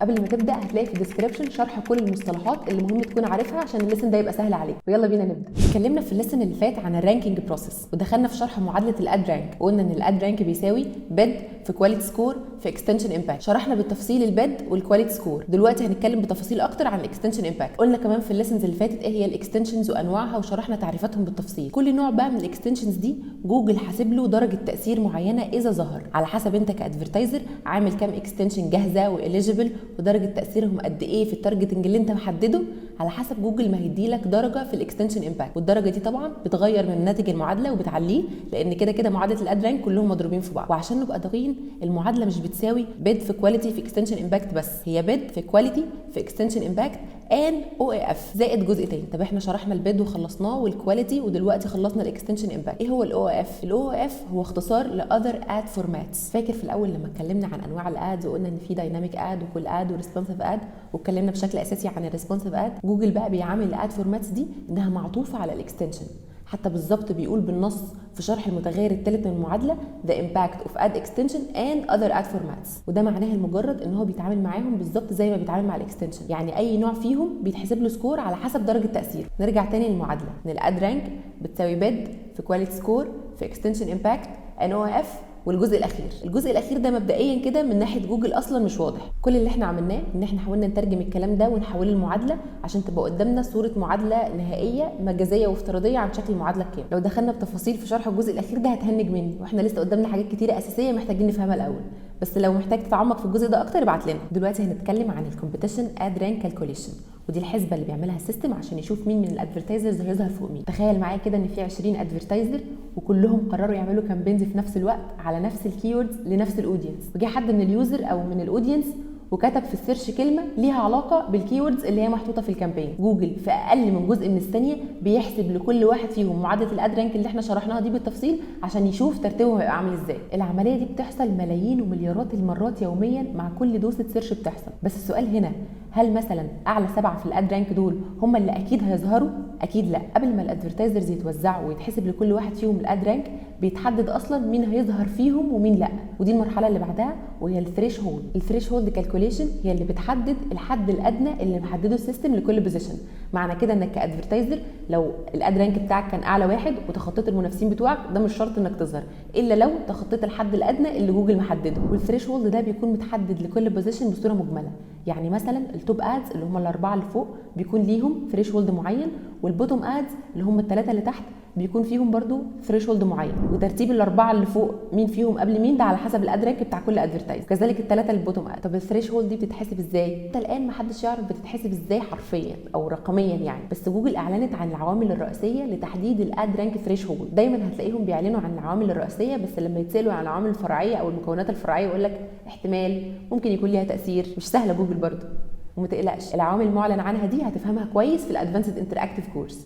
قبل ما تبدا هتلاقي في ال description شرح كل المصطلحات اللي مهم تكون عارفها عشان ال lesson ده يبقى سهل عليك. ويلا بينا نبدا. اتكلمنا في ال lesson اللي فات عن ال ranking process، ودخلنا في شرح معادلة ال ad rank، وقلنا ان ال ad rank بيساوي bid في quality score في extension impact. شرحنا بالتفصيل ال bid وال quality score، دلوقتي هنتكلم بتفاصيل اكتر عن ال extension impact. قلنا كمان في ال lessons اللي فاتت ايه هي ال extensions وانواعها، وشرحنا تعريفاتهم بالتفصيل. كل نوع بقى من ال extensions دي جوجل حاسب له درجه تاثير معينة اذا ظهر، على حسب انت ك advertiser عامل كام extension جاهزة و eligible، ودرجة تاثيرهم قد ايه في ال targeting اللي انت محدده. على حسب جوجل ما هيديلك درجه في ال extension impact، والدرجة دي طبعا بتغير من ناتج المعادلة وبتعليه، لان كده كده معادلة ال ad rank كلهم مضروبين في بعض. وعشان نبقى دقيقين، المعادلة مش بتساوي bid في quality في extension impact بس، هي bid في quality في extension impact and OAF زائد جزء تاني. طب احنا شرحنا ال bid وخلصناه وال quality، ودلوقتي خلصنا ال extension impact. ايه هو ال OAF؟ ال OAF هو اختصار ل other ad formats. فاكر في الاول لما اتكلمنا عن انواع ال ads وقلنا ان في dynamic ad و cool ad و responsive ad، واتكلمنا بشكل اساسي عن ال responsive ad؟ جوجل بقى بيعامل ال ad formats دي انها معطوفة على ال extension. حتى بالظبط بيقول بالنص في شرح المتغير الثالث من المعادلة the impact of ad extension and other ad formats، وده معناه المجرد ان هو بيتعامل معاهم بالظبط زي ما بيتعامل مع ال extension، يعني اي نوع فيهم بيتحسب له score على حسب درجه تاثيره. نرجع تاني للمعادله، ان ال ad rank بتساوي bid في quality score في extension impact and OAF. والجزء الاخير، الجزء الاخير ده مبدئيا كده من ناحية جوجل اصلا مش واضح. كل اللي احنا عملناه ان احنا حاولنا نترجم الكلام ده ونحوله المعادلة عشان تبقى قدامنا صوره معادلة نهائية مجازية وافتراضيه عن شكل المعادلة الكامل. لو دخلنا بتفاصيل في شرح الجزء الاخير ده هتهنج مني، واحنا لسه قدامنا حاجات كتيرة اساسية محتاجين نفهمها الاول. بس لو محتاج تتعمق في الجزء ده اكتر ابعت لنا. دلوقتي هنتكلم عن ال competition ad rank calculation، ودي الحسبة اللي بيعملها ال system عشان يشوف مين من ال advertisers هيظهر فوق مين. تخيل معايا كده ان في 20 advertiser وكلهم قرروا يعملوا campaigns في نفس الوقت على نفس ال keywords لنفس ال audience، وجه حد من ال user او من ال audience وكتب في ال search كلمة ليها علاقة بال keywords اللي هي محطوطة في ال campaign. جوجل في اقل من جزء من الثانية بيحسب لكل واحد فيهم معادلة ال ad rank اللي احنا شرحناها دي بالتفصيل عشان يشوف ترتيبهم هيبقى عامل ازاي. العملية دي بتحصل ملايين ومليارات المرات يوميا مع كل دوسة search بتحصل. بس السؤال هنا، هل مثلا اعلى 7 في ال ad rank دول هم اللي اكيد هيظهروا؟ اكيد لا. قبل ما ال advertisers يتوزعوا ويتحسب لكل واحد فيهم ال ad rank، بيتحدد اصلا مين هيظهر فيهم ومين لا، ودي المرحلة اللي بعدها وهي ال threshold. ال threshold calculation هي اللي بتحدد الحد الادنى اللي محددة ال system لكل position. معنى كده انك ك advertiser لو ال ad rank بتاعك كان اعلى واحد وتخطيت المنافسين بتوعك، ده مش شرط انك تظهر الا لو تخطيت الحد الادنى اللي جوجل محدده. وال threshold ده بيكون متحدد لكل position بصورة مجمله، يعني مثلا ال top ads اللي هم الاربعة اللي فوق بيكون ليهم threshold معين، وال bottom ads اللي هم الثلاثة اللي تحت بيكون فيهم برضو threshold معين، وترتيب الاربعة اللي فوق مين فيهم قبل مين ده على حسب ال ad rank بتاع كل advertiser، كذلك الثلاثة ال bottom ad. طب ال threshold دي بتتحسب ازاي؟ حتى الان ما حدش يعرف بتتحسب ازاي حرفيا او رقميا يعني، بس جوجل اعلنت عن العوامل الرئيسية لتحديد ال ad rank threshold. دايما هتلاقيهم بيعلنوا عن العوامل الرئيسيه، بس لما يتسالوا عن العوامل الفرعية او المكونات الفرعية يقول لك احتمال ممكن يكون ليها تاثير. مش سهلة جوجل برضو. وما تقلقش، العوامل المعلن عنها دي هتفهمها كويس في ال advanced interactive course.